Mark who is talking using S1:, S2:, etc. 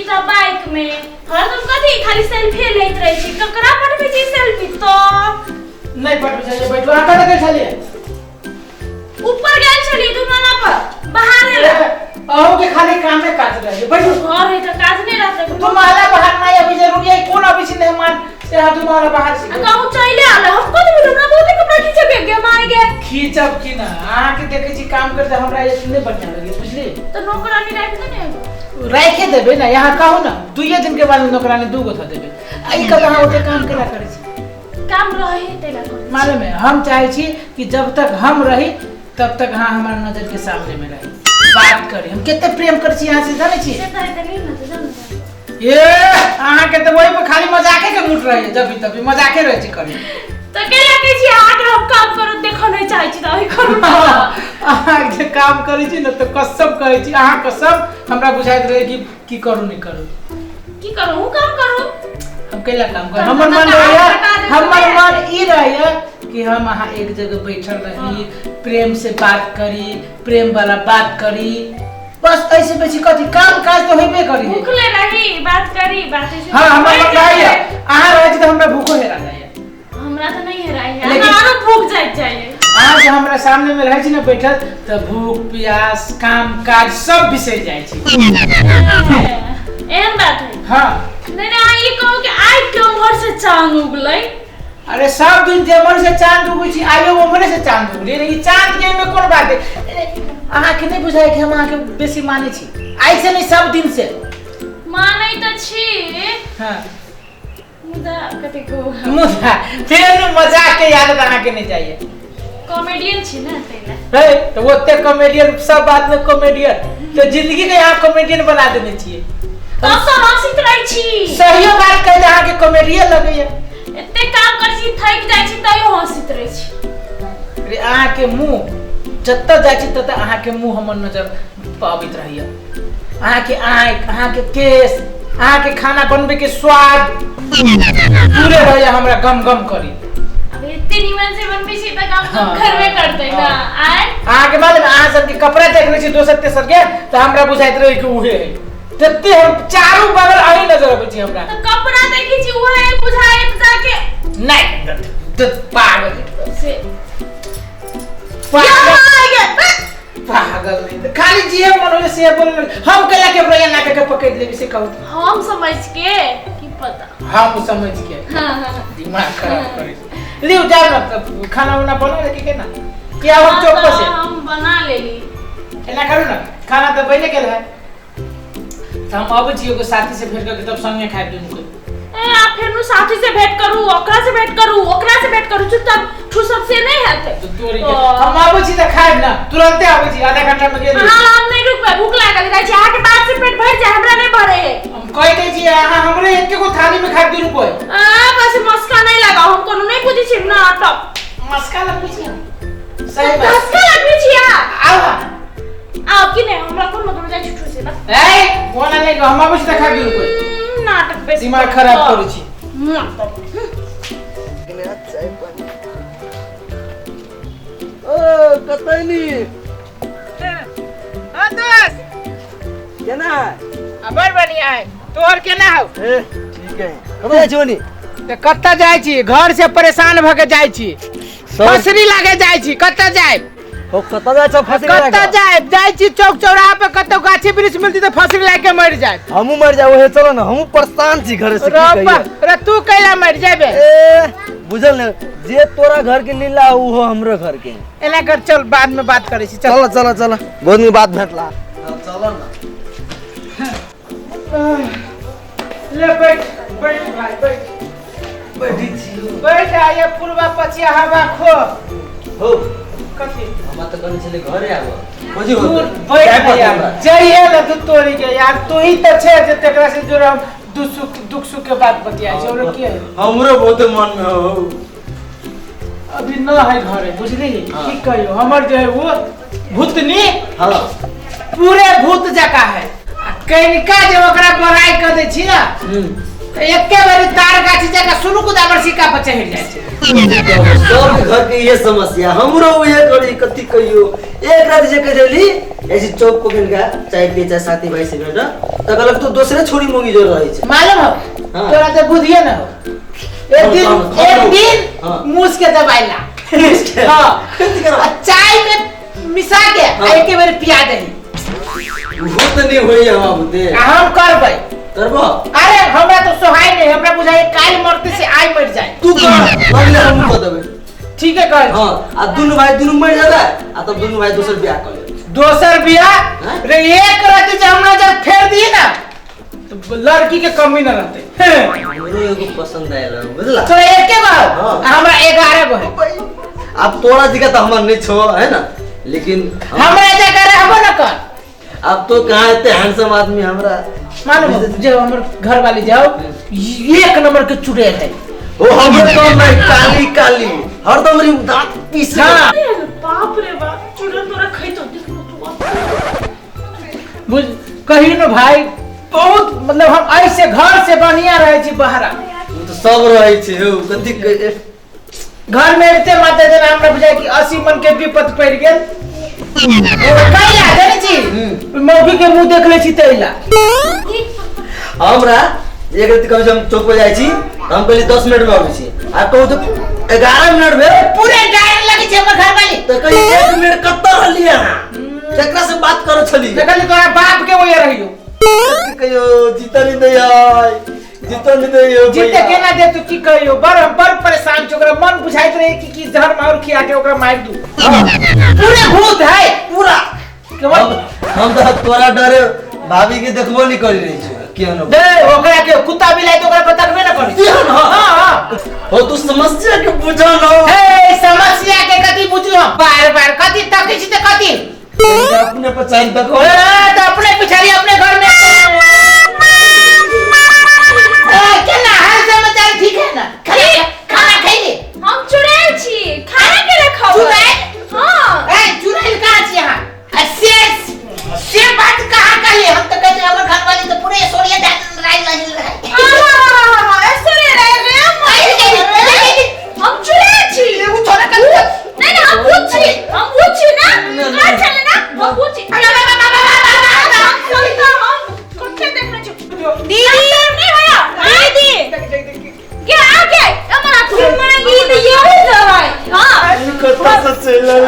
S1: तऽ बाइक में हरदम कथी खाली सेल्फी लैत रहै छी ककरा पठबै छी सेल्फी तो
S2: नहि पठबै छलियै बैठू अहाँ कतऽ गेल छलियै
S1: ऊपर गेल छलियै दुमाला पर बाहर एला
S2: अहूँ के खाली कामे काज रहै बैठू
S1: घर है तऽ काज नहि रहतै
S2: दू माला बाहर नहि अबै जरूरी है कोन अबै छै मेहमान से अहाँ दू माला बाहर
S1: आ
S2: से
S1: कहूँ चलि आयल हम कथी बुझू हमरा बहुते कपड़ा खींचब गे माय गे
S2: खींचब की ना अहाँके देखै छी काम करते हमरा ये नहि बढ़िया लगे बुझली
S1: तऽ नौकरानी राखि दे ने एगो।
S2: राखे देबै ना यहाँ कहू ना दुइये दिन के बाद नौकरानी दू गो धऽ देबै आ ई कतऽ अहाँ ओते काम केना करै छी
S1: काम रहे ताहि लए करै छी।
S2: मालूम है हम चाहे छी कि जब तक हम रही तब तक अहाँ हमारा नजर के सामने में रही बात करी हम कते प्रेम करै छी अहाँ से जानै छी
S1: से तऽ हेतै नहि ने तऽ जाउ ने जाउ।
S2: ए अहाँ के तऽ वही पर खाली मजाके के मूड रहैए जब भी तभी मजाके रहै छी करी
S1: तऽ केला कहै छी अहाँके हम काम करत देखऽ नहि चाहै छी तऽ अहीं करू ने
S2: अहाँ जे काम करै छी ने तऽ कसम कहै छी अहाँ कसम हमरा बुझाइत रहै कि की करू नहि करू
S1: की करू अहूँ काम करू
S2: हम कैला काम करू
S1: तऽ
S2: हमर मन
S1: तऽ
S2: रहैए
S1: कटा देबै।
S2: हमर मन ई रहैए कि हम अहाँ एक जगह बैठल रही प्रेम से बात करी प्रेम वाला बात करी बस ऐसे बेसी कथी काम काज तऽ होबे करी
S1: भूखले रही बात करी बात ऐसे
S2: हाँ हमर मन रहैए अहाँ रहै छी तऽ हमरा भूखो हेरा जाइए
S1: हमरा तऽ नहीं हेराइ है
S2: लेकिन-
S1: हमरा आरो भूख जाइत जाइए
S2: अहाँ जे हमरा सामने में रहै छी ने बैठल तऽ भूख प्यास काम काज सब बिसरि जाइ छी
S1: एहन बात है
S2: हाँ
S1: नहीं नहीं अहाँ ई कहू कि आइ केम्हर से चांद उगलै
S2: अरे सब दिन जेमन से चांद उगै छी आइयो ओमरे से चांद उगलै रे, ई चांद के में कोन बात है अरे, अहाँके नहि बुझाय कि हम अहाँके बेसी मानै छी आइ से नहि सब दिन से
S1: मानै तऽ छी
S2: हाँ
S1: मुदा कथी कहू
S2: मुदा फेर मजाक के याद अहाँके नहि जाइए
S1: कॉमेडियन छी ने ताहि लए
S2: है तऽ ओते कॉमेडियन सब बात में कॉमेडियन तऽ जिंदगी के अहाँ कॉमेडियन बना देने छियै
S1: तब तऽ हँसैत रहै छी
S2: सहियो बात कहि अहाँके कॉमेडियन लगैया
S1: एते काम करै छी थाकि जाइ छी तैयो हँसैत रहै छी
S2: अरे अहाँके मुँह जतऽ जाइ छी ततऽ अहाँके मुँह हमर नजर पर अबैत रहैया अहाँके आँखि अहाँके केश अहाँके खाना बनबैके स्वाद पूरे रहैया हमरा गम गम करी
S1: अब एते निमन से बनबै छी तऽ काम
S2: हाँ।
S1: करबे करतै ना आय
S2: अहाँके मालूम है, अहाँ सबके कपड़ा देख लै छी दोसर तेसर के तऽ हमरा बुझाइत रहै कि उहे है तते हम चारू बगल अहीं नजर अबै छी हमरा
S1: तऽ कपड़ा देखै छी उहे बुझाइत जाके
S2: नहि तऽ पागल
S1: से
S2: पागल पागल नहीं तऽ खाली जे मन होय से बोल हम कैला के हमरा नाक के पकड़ लेबी से कहू
S1: हम समझ के की पता
S2: हम समझ के
S1: हाँ हाँ
S2: दिमाग खराब करै छै। लिउ जाउ ने तब खाना उना बना ले कि केना कि आब हम चौक पर से
S1: हम बना लेली
S2: एना करू ने खाना तऽ बने गेल है तऽ हम अबै छी एगो साथी से भेंट करके तब संगे खायब दुनू कोई
S1: ए आप फेर नु साथी से भेंट करू ओकरा से भेंट करू ओकरा से भेंट करू चुपचाप ठुसब से नहीं हेतै
S2: तो तोरी के हम आबै छी तऽ खायब ना तुरंते आबै छी आधा घंटा में गेली
S1: हाँ हम नहीं रुकबै भूख लागल जाइ छै अहाँके बात से पेट भरि जाय हमरा नहीं भरे है
S2: हम कहि दै छी अहाँ हमरे एके गो थाली में खायब दुनू कोई
S1: आ बस मस्का नहीं लगाओ हम कोनो नहीं बुझै छी ना अटक
S2: मस्का लगबै छी हम। सही बात
S1: मस्का लगबै छी अहाँ
S2: आउ अहाँ।
S1: आओ कि नहीं हमरा कोन मतलब जाइ छी ठुसे बस
S2: ए कोना नहि हम आबै छी तऽ खायब दुनू कोई
S1: नाटक बेसी
S2: दिमाग खराब करै छी
S1: नाटक
S3: चाय पानी ओ कतैनी
S2: हाँ दोस्त
S3: केना है
S2: बड़ बढ़िया है तोहर केना हौ
S3: ए ठीक है कतऽ जाइ छी ओनी
S2: तऽ कतऽ जाइ छी घर से परेशान भऽ के जाइ छी फसरी लागे जाइ छी कतऽ जायब
S3: हो कतऽ जाइ छौ फसरी
S2: कतऽ
S3: लगा
S2: जायब जाइ छी चौक चौराहा पे कतौ गाछी वृक्ष मिलती तऽ फसरी लाग के मरि जायब
S3: हमहूँ मरि जाब ओहे चलो ने हमहूँ परेशान छी घरे से की
S2: रब्बा
S3: कहियै
S2: रे तू कैला मरि जेबे
S3: ए बुझल ने जे तोरा घर के लीला उहो हमरो घर के
S2: एना कर चल बाद में बात करै छी चल
S3: चल चल चल बहुत नीक बात भेटला चल ना
S2: ले बैठ बैठ भाई बैठ
S3: बैठी छी
S2: बैठ आ ये पुलवा पछिया हवा खो
S3: हो
S2: कथी
S3: हमरा तऽ कहने छलै घरे आबऽ खोजी हो
S2: दूर बैठ ना यार जइहे ना तू तोरी के यार तू ही तऽ छे जे तेकरा से जोड़ हम दुख सुख दुख सुख के बात बतियाइ छै और की है
S3: हमरो बहुत मन में हो
S2: अभी न है घरे बुझली
S3: हाँ।
S2: की कहियो हमर जे है वो भूतनी
S3: हाँ
S2: पूरे भूत जका है आ कनिका जे ओकरा बड़ाई कर दै छी ना तऽ एके बेर तार गाछी जकाँ सुनू कुदाबर सिक्का पर चढ़ि जाइ छै।
S3: सब घर के ये समस्या हमरो उहे करी कथी कहियो। एक रात जे कह देली ऐसे चौक पकड़ के चाय पिए चाहे साथी भाई से भेट त कहलक तू दोसरे छोरी मोगी जोर रहे छै।
S2: मालूम हो?
S3: हाँ।
S2: तोरा तो बुधिए न हो। एक दिन
S3: हाँ,
S2: एक दिन
S3: हाँ।
S2: मूस के दबाई ला। हाँ।
S3: कथी करबा?
S2: आ चाय में मिसा के
S3: हाँ।
S2: आ एके बेर पिया दही।
S3: उहो त नहीं होई हम बुते।
S2: आ हम करबै।
S3: करबो?
S2: अरे हमरा तो सोहाई नहीं, हमरा बुझाई काल मरते से आइ मर जाए।
S3: तू कर लगले हम कह देबै।
S2: ठीक है कर।
S3: हां आ दुनु भाई दुनु मर जाबे आ तब दुनु भाई दोसर बियाह कर लेबै।
S2: दोसर बियाह?
S3: हाँ?
S2: रे एक रात जे हम नजर फेर दिए ना तो लड़की के कमी न रहते।
S3: हमरो एगो पसंद आयल बुझला।
S2: तो एके गो
S3: हाँ।
S2: आ हमरा 11 गो है।
S3: अब तोरा जगह तो हमर नहीं छो है ना, लेकिन
S2: हमरा जगह रहबो न कर।
S3: अब तो कहाँ इतने हैंडसम आदमी हमरा
S2: मालूम हो जब हमर घर वाली जाओ एक नंबर के चुड़ैल है।
S3: ओ हमर तो नहीं काली काली हरदम री दांत पीस।
S2: हाँ।
S1: बाप रे बाप चुड़ैल तोरा खैतो देख तू।
S2: बुझ कही न भाई बहुत मतलब हम ऐसे घर से बढ़िया रहे छी बहरा।
S3: उ तो सब रहे छै हो कथी
S2: घर में रहते माता जना हमरा बुझाय कि 80 मन के विपत पड़ गेल। कैला जानै छी मौगी के मुंह देख ले छी तैला।
S3: हमरा एक रात कभी हम चौक पर जाइ छी हम कहली 10 मिनट में आबै छी आ कहू तो 11 मिनट भेल
S2: पूरे डायर लगे छै हमर घर वाली।
S3: त कही 1 मिनट कत रहली अहाँ केकरा से बात करै छली?
S2: देखली तोरा बाप के ओए रहियो।
S3: कहियो जीता नहीं दैया जीता नहीं दैयो
S2: जीते केना दे तू की कहियो बड़ हम बड़ परेशान छी। ओकरा मन बुझाइत रहे कि की जहर मार खिया के ओकरा मार दू। पूरे भूत है
S3: पूरा। हम तो तोरा डरे भाभी के देखबो नहीं करी रही छी केहनो।
S2: दे ओकरा के कुत्ता बिलाई तो ओकरा पर तकबे न करी।
S3: केहन?
S2: हां हां
S3: हो तू समस्या के बुझा न।
S2: हे समस्या के कथी बुझू हम बार बार कथी तकै छी त कथी
S3: अपने पहचान तक।
S2: ए त अपने पिछाड़ी अपने घर में ए केना हाल समाचार ठीक है ना? खाना खाना खैली?
S1: हम चुड़ैल छी खाना के रखब
S2: चुड़ैल?
S1: हां।
S2: ए चुड़ैल कहां छी अहाँ? आ से बात कहां कहली? हम त कहै हमर घर वाली त पूरे सोरिया राय लगिल रहे।
S1: हां ऐश्वर्या राय रे हम चुड़ैल छी।
S2: उ छोरा कर
S1: नहीं नहीं हम भूत छी हम भूत छी ना का चले ना हम भूत छी। हम कते देखने छी दीदी नहीं भैया दीदी के आगे हमरा तुम मांगी तो ये हो जाए। हां
S3: कत से चल।